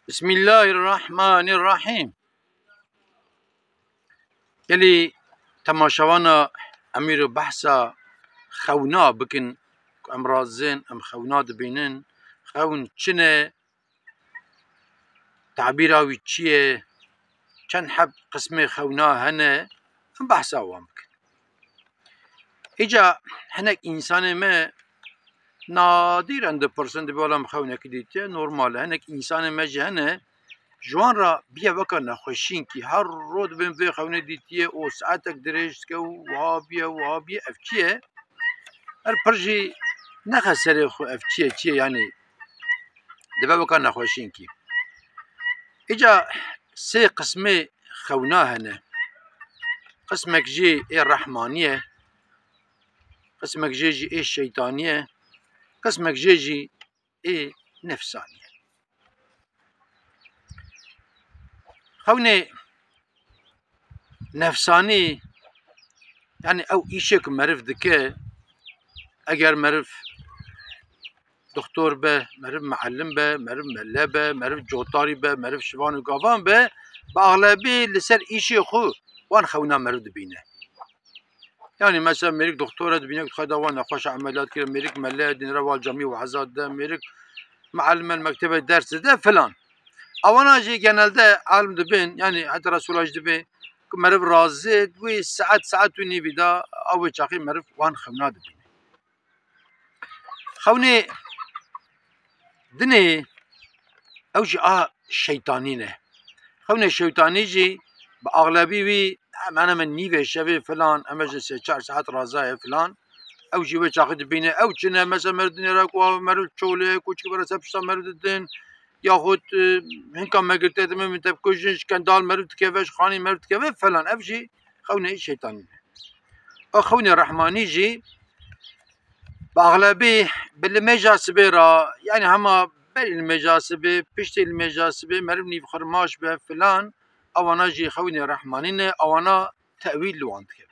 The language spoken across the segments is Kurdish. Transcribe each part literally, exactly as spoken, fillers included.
Bismillahirrahmanirrahim. Gelî temaşevana em îro behsa xewna bikin, ku em razin, em xewna dibînin. Xewn çi ne? Tabîra wî çi ye? Çend heb qismê xewna hene? Em behsa wan bikin. Îca hinek însanê me nadîren dipirsin, dibê wela min xewnekî dîtiye, normal e. Hinek însanê me jî hene, ji wan re biye weka nexweşînkî. Her roj dibên vê xewnê dîtiye û saetek dirêj dike û wiha biye, wiha biye. Ev çi ye? Her pir jî nexe serê xwe ev çi ye, çi ye, yanî dibe weka nexweşînkî. Îca sê qismê xewna hene. Qismek jê ê rehmanî ye, qismek jê jî ê şeytanî ye, qismek jê jî ê nefsanî ye. Xewnê nefsanî, yanî ew îşê ku meriv dike, eger meriv doktor be, meriv muallim be, meriv mele be, meriv cotarî be, meriv şivan û gavan be, bi axlebî li ser îşê xwe wan xewna meriv dibîne. Yanî mesela mêrik doktor e, dibîne ku dixwaze wan nexweş emeliyat kire, mêrik mele ye, dînre wan camî weza dide, mêrik muallim e, mektebe ders dide filan. Ewana jî genelde alim dibin, yanî heta Resûla jî dibê ku meriv razê wî saet, saet û nîvî de ew wê çaxî meriv wan xewna dibîne. Xewnê dinê ew jî a şeytanî ne. Xewnê şeytanî jî bi axlebî wî hemen hemen nîvê şevê filan, em bêjin sê çar saet razaye filan. Ew jî wê çaxî dibîne. Ew çi ne? Mesela meriv dinêre ku meriv çolê, koçikî bere ser pişta meriv didin. Yaxud, e, hinka me girtê dime min te bikujin, ji kendal meriv dikeve, ji xanî meriv dikeve filan. Ev jî xewnê şeytanî ne. A xewnê rehmanî jî bi axlebî bi limêja sibê re, yanî hema berî limêja sibê, piştî limêja sibê, meriv nîvxirmaş be filan, ewana jî xewnê rehmanî ne, ewana tewîl li wan dikeve.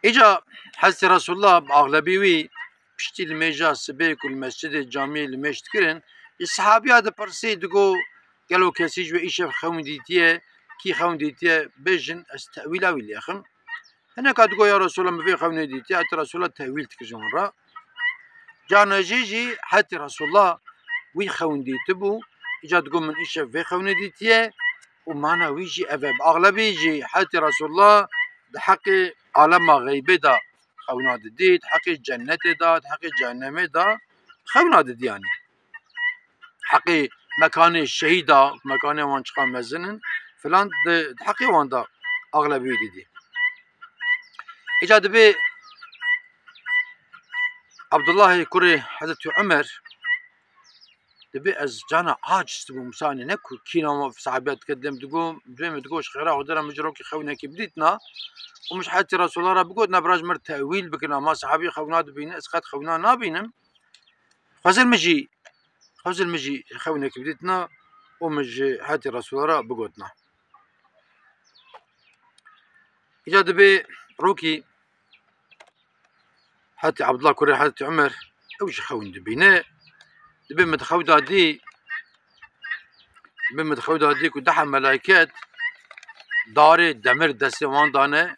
Îca Hezretî Resulullah bi axlebî wî piştî limêja sibê ku li mescidê camiyê limêj dikirin, ji sehabiya dipirsî, digo, gelo kesî ji wê îşev xewn dîtiye, kî xewn dîtiye, bêjin ez tewîla wî lêxim. Hineka digo, ya Resulallah, min vê xewnê dîtiye, heta Resulallah tewîl dikir ji wan re. Carna jê jî heta Resulallah wî xewn dîtibû, îca digo min îşev vê xewnê dîtiye û mana wî jî ev e. Bi axlebî jî heta Resulallah di heqê alema xeybê de xewna didî, di heqê cennetê de, di heqê cehennemê de xewna didî yanî. Heqê mekanê şehîda, mekanê wan çiqa mezin in, filan di, di heqê wan de axlebî wî didî. Îca dibê Abdullahê kurê Hezretî Umer dibê ez cana aciz dibûm, misalê ne ku kîna sahibiya dike dilê min digo, dilê min digo ji xêra Xwedê re min ji rokî xewnekî bidîtina û min ji Hezretî Resulullah re bigotna bira ji min re tewîl bikin, ama sahabî xewna dibîne, ez qet xewna nabînim. Xwezir min jî, xwezir min jî xewnekî bidîtina û min ji Hezretî Resulullah re bigotna. Îca dibê rokî Hezretî Abdullah kurê Hezretî Umer ew jî xewn dibîne. Dibê min di xew de dî, dibê min di xew de dî ku deha melaiket darê demir destê wan dane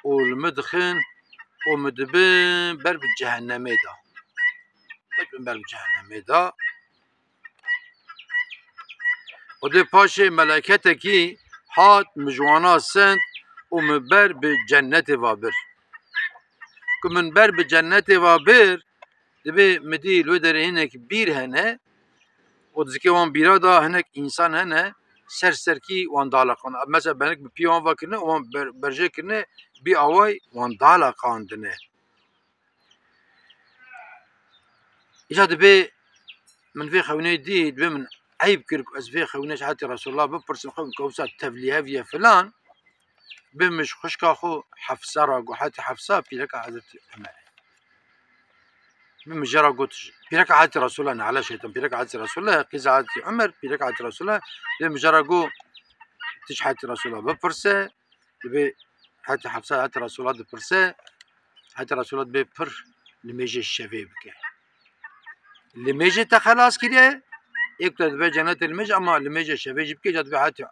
û li min dixin û min dibin ber bi cehennemê de. Min dibin ber bi cehennemê de. Û dê paşê meleketekî hat, min ji wana send û min ber bi cennetê va bir. Ku min ber bi cennetê va bir, dibê min dî li wê derê hinek bîr hene û di zikê wan bîra de hinek însan hene, ser serkî wan daleqandine. Mesela benik bi pî wan va kirine û wan ber-, berjê kirine, bî away wan daleqandine. Îca dibê min vê xewnê dî, dibê min eyb kir ku ez vê xewnê ji Hezretî Resulullah bipirsim, xewn ku wisa tevlî hev ye filan. Dibê min ji xwişka xwe Hefsa re got, Hezretî Hefsa, pîreka Hezretî Umer. Dibê min jê re got, pîreka Hezretî Resulullah, ne'le şeytan, pîreka Hezretî Resulullah, qîza Hezretî Umer, pîreka Hezretî Resulullah. Dibê min jê re got, tu ji Hezretî Resulullah bipirse, dibê Hezretî Hefsa Hezretî Resulullah dipirse, Hezretî Resulullah dibê pir nimêjê şevê bike. limêjê te xelas kiriye, ê ku te dibe cenetê limêj, ama limêjê şevê jî bike, ca dibe hetî,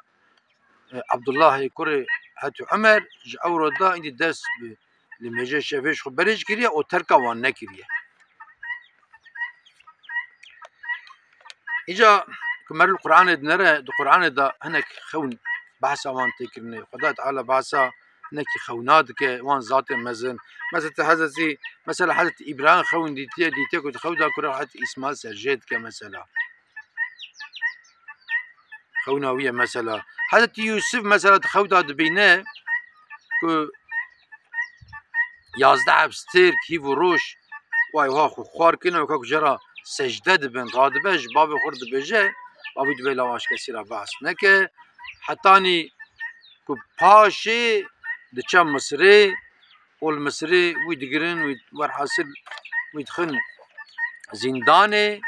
e, Abdullahê kurê hetî Umer, ji ew ro da îndî dest bi limêjê şevê ji xwe berê jî kiriye û terka wan nekiriye. Îca ku merî li Qur'anê dinere, di Qur'anê de hinek xewn behsa wan tê kirine. Xweda Teala behsa hinekî xewna dike, wan zatê mezin. Mesela Hezretî, mesela Hezretî Îbrahîm xewn dîtiye, dîtiye ku di xew de kura Hezretî Îsmaîl serjê dike mesela. Xewna wî ye mesela. Hezretî Yûsif mesela di xew de dibîne ku yazdeh heb stêrk hîv û roj, way ha xwe xwar kine, weka ku jê re secde dibin, radibe, ji bavê xwe re dibêje, bavî dibê lawaş kesî re behs neke. Hetanî ku paşê diçe Misirê û li Misirê wî digirin, wî werhasil wî dixin zîndanê.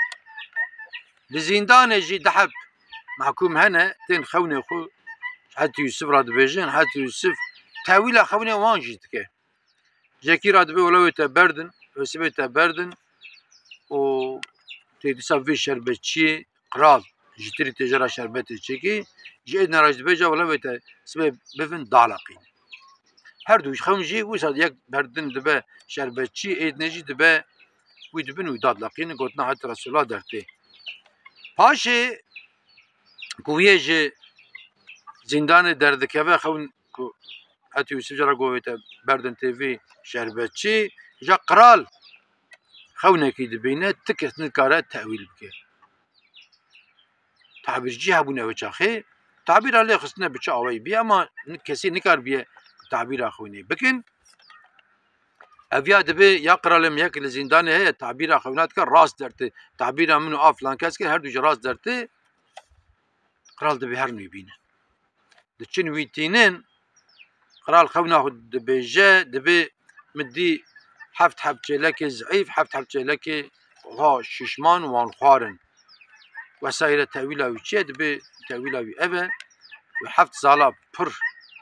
Li zîndanê jî du heb mehkûm hene, tên xewnê xwe Hezretî Yûsif re dibêjin, Hezretî Yûsif tewîla xewnê wan jî dike. Ji yekî re dibê wela wê te berdin, wê sibê te berdin û tê dîsa vê şerbetçiyê qral ji tirî tê jê re şerbetê çêkê, ji êdine re jî dibê ca wela wê te sibê bivin daleqîn. Her du xewn jî wisa yek berdin dibe şerbetçî, êdine jî dibe wî dibin wî dad leqîn, gotina Hezretî Resulullah dertê. Paşê ku wî yê ji zîndanê derdikeve, xewn ku Hezretî Yûsif jê re got wê te berdin tê vî şerbetçî, ja qral xewnekî dibîne, ti kes nikare tewîl bike. Tabîrcî hebûne wê çaxê, tabîra lê xistine bi çi awayî bî, ama kesî nikaribiye tabîra xewnê bikin. Ev ya dibê ya qralê min yek li zîndanê heye, tabîra xewna dike, rast dertê, tabîra min û a filan kes kir, her du jî rast dertê, qral dibê herin wî bînin. Diçin wî tînin, qral xewna xwe dibêje, dibê min dî heft heb çêlekê zeîf, heft heb çêlekê ha şişman wan xwarin. Wesayre tewîla wî çi ye? Dibê tewîla wî ev e, wî heft sala pir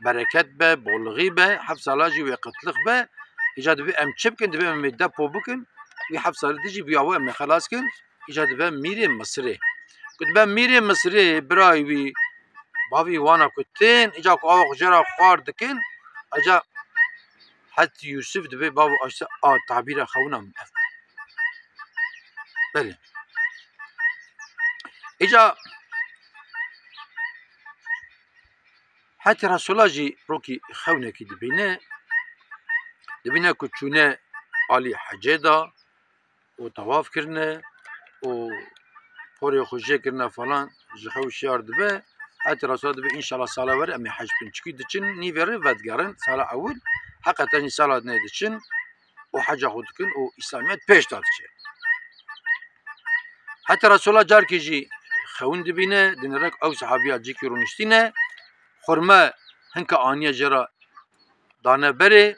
bereket be, bolixî be, heft sala jî wê qitlix be. Îca dibê em çi bikin? Dibê em ê depo bikin, wî heft salî di jî bi awe em ê xelas kin. Îca dibe mîrê Misirê. Ku dibe mîrê Misirê, birayê wî, bavî wana ku tên, îca ku awa xwe jê re xwar dikin, îca Hezretî Yûsif dibê bavo aşte a tabîra xewna min ev. Belê. Îca Hezretî Resulullah jî rokî xewnekî dibîne, dibîne ku çûne alî hecê de û tewaf kirine û porê xwe jê kirine falan, ji xew şiyar dibe. Hezretî Resulullah dibê, înşallah sala were em ê hec bikin. Çikî diçin nîvê rê vedigerin, sala ewil, heqeten jî sala dinê diçin û heca xwe dikin û Îslamiyet pêş de diçe. Heta Resulullah carkê jî xewin dibîne, dinirek ew sahabiya cîkî rûniştîne, xurme hinka aniye jê re dane berê,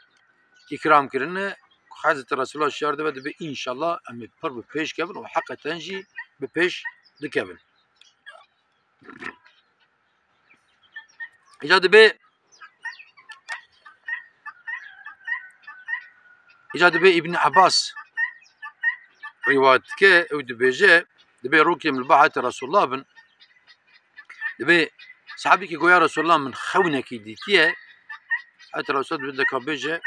îkram kirine, ku Hezretî Resulullah şiyar dibe, dibe, înşallah em ê pir bi pêş kevin û heqeten jî bi pêş dikevin. Îca dibê, îca dibê Îbn Abbas rîwayet dike, ew dibêje, dibê rokê min li ba Hezretî Resulullah bin, dibê sahabîkî got, ya Resulullah, min xewnekî dîtiye. Hezretî Resulullah dibê deka bêje,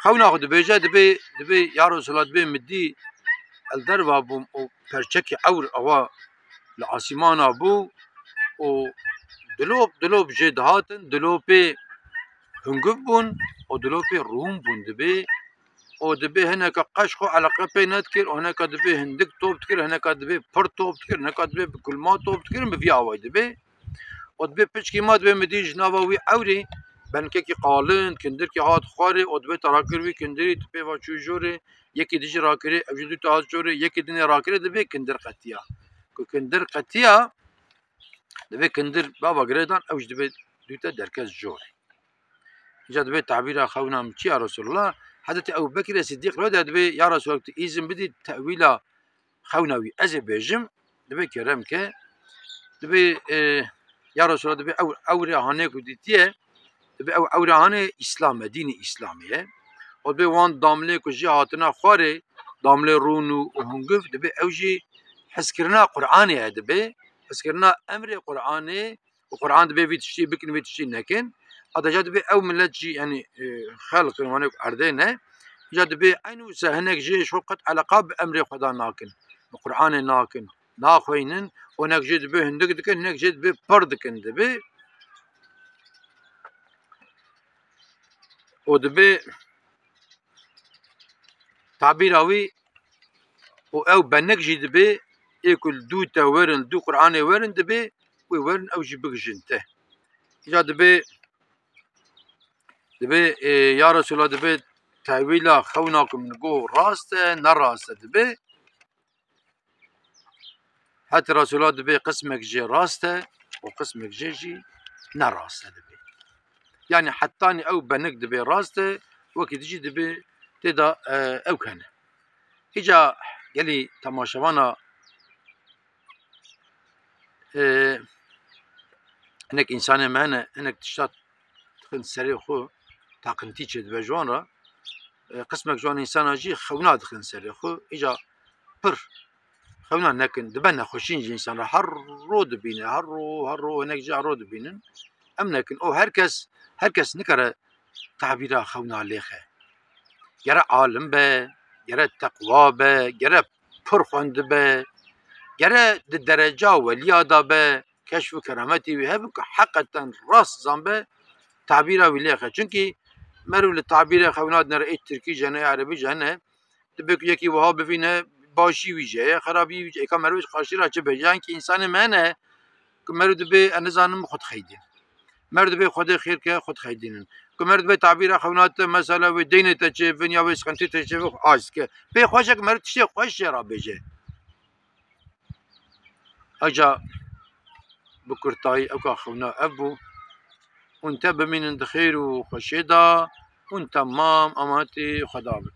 xewna xwe dibêje, dibê, dibê, ya Resulullah, dibê min dî, li derva bûm û perçekî ewr awa li asîmana bû û dilop dilop jê dihatin, dilopê hungiv bûn û dilopê rûn bûn dibê û dibê hineka qeş xwe eleqe pê nedikir û hineka dibê hindik top dikir, hineka dibê pir top dikir, hineka dibê bi kulma top dikir, bi vî awayî dibê. Û dibê piçkî ma dibê min dî ji nava wî ewrî benkekî qalin, kindirkî hat xwarê û dibê te rakir wî kindirî, tu pê va çû jorê, yekî dijî rakirê, ev jî dû te hat jorê, yekî dinê rakirê, dibê kindir qetiya. Ku kindir qetiya, dibê kindir bava girêdan, ew jî dibê dû te derkez jorê. Îca dibê tabîra xewna min çi ya Resulullah? Hezretî Ebu Bekirê Siddîq rê de dibê, ya Resulullah, tu îzin bidî tewîla xewna wî ez ê bêjim, dibê kerem ke, dibê, e, ya Resulallah, dibê ew, ewrê hanê ku dîtiye, dibê ew ewrê hanê Îslam e, dînê Îslamê ye. Û dibê wan damlê ku jê hatine xwarê, damlê rûn û, û hungiv, dibê ew jî hizkirina Qur'anê ye, dibê hizkirina emrê Qur'anê û Qur'an dibê vî tiştî bikin, vî tiştî nekin. Adaca dibê ew millet jî, yanî, e, xelq in, wane erdê ne. Îca dibê eynû se hinek jê ji xwe qet eleqa bi emrê Xweda nakin, bi Qur'anê nakin, naxweynin, û hinek jê dibê hindik dikin, hinek jê dibê pir dikin, dibê. Û dibê tabîra wî û ew benik jî dibê, ê ku li dû te werin, li dû Qur'anê werin, dibê wê werin ew jî bigijin te. Îca dibê, dibê, ê, ya Resulallah, dibê tewîla xewna ku min got rast e, ne rast e, dibê. Heta Resulallah dibê qismek jê rast e û qismek jê jî ne rast e dibê. Yanî hetanî ew benik dibê rast e, wekî dijî dibê tê de, e, ew hene. Îca gelî temaşevana, e, hinek însanê me hene, hinek tişta dixin serê xwe, taqintî çêdibe ji wan re. E, qismek ji wan însana jî xewna dixin serê xwe. Îca pir xewna nekin, dibe nexweşîn ji însan re. Her ro dibîne, her ro, her ro, hinek jî her ro dibînin. Em nekin. Û her kes, her kes nikare tabîra xewna lêxe. Gere alim be, gere teqwa be, gere pir xwendibe, gere di dereca weliya de be, keşf û kerametê wî hebin ku heqeten rast zanbe, tabîra wî lêxe. Çunkî meriv li tabîrê xewna dinere, ê tirkî jî hene, ê erebî jî hene, dibê ku yekî wiha bivîne, başî wî jî heye, xerabî wî jî, êka meriv ji qarşî re çi bêje? Yanî însana me hene ku meriv dibê, ez nizanim, xwe dixeydîn. Meriv dibê Xwedê xêr ke, xwe dixeydînin. Ku meriv dibê tabîra xewna te, mesela wê deynê te çêbin ya wê sixintî te çêbin, xwe aciz ke. Pê xweş e ku meriv tiştê xweş jê re bêje. Eca bi kurtayî ewka xewna ev bû. Hûn te bimînin di xêr û xweşiyê de. Hûn temam emanetî Xweda bin.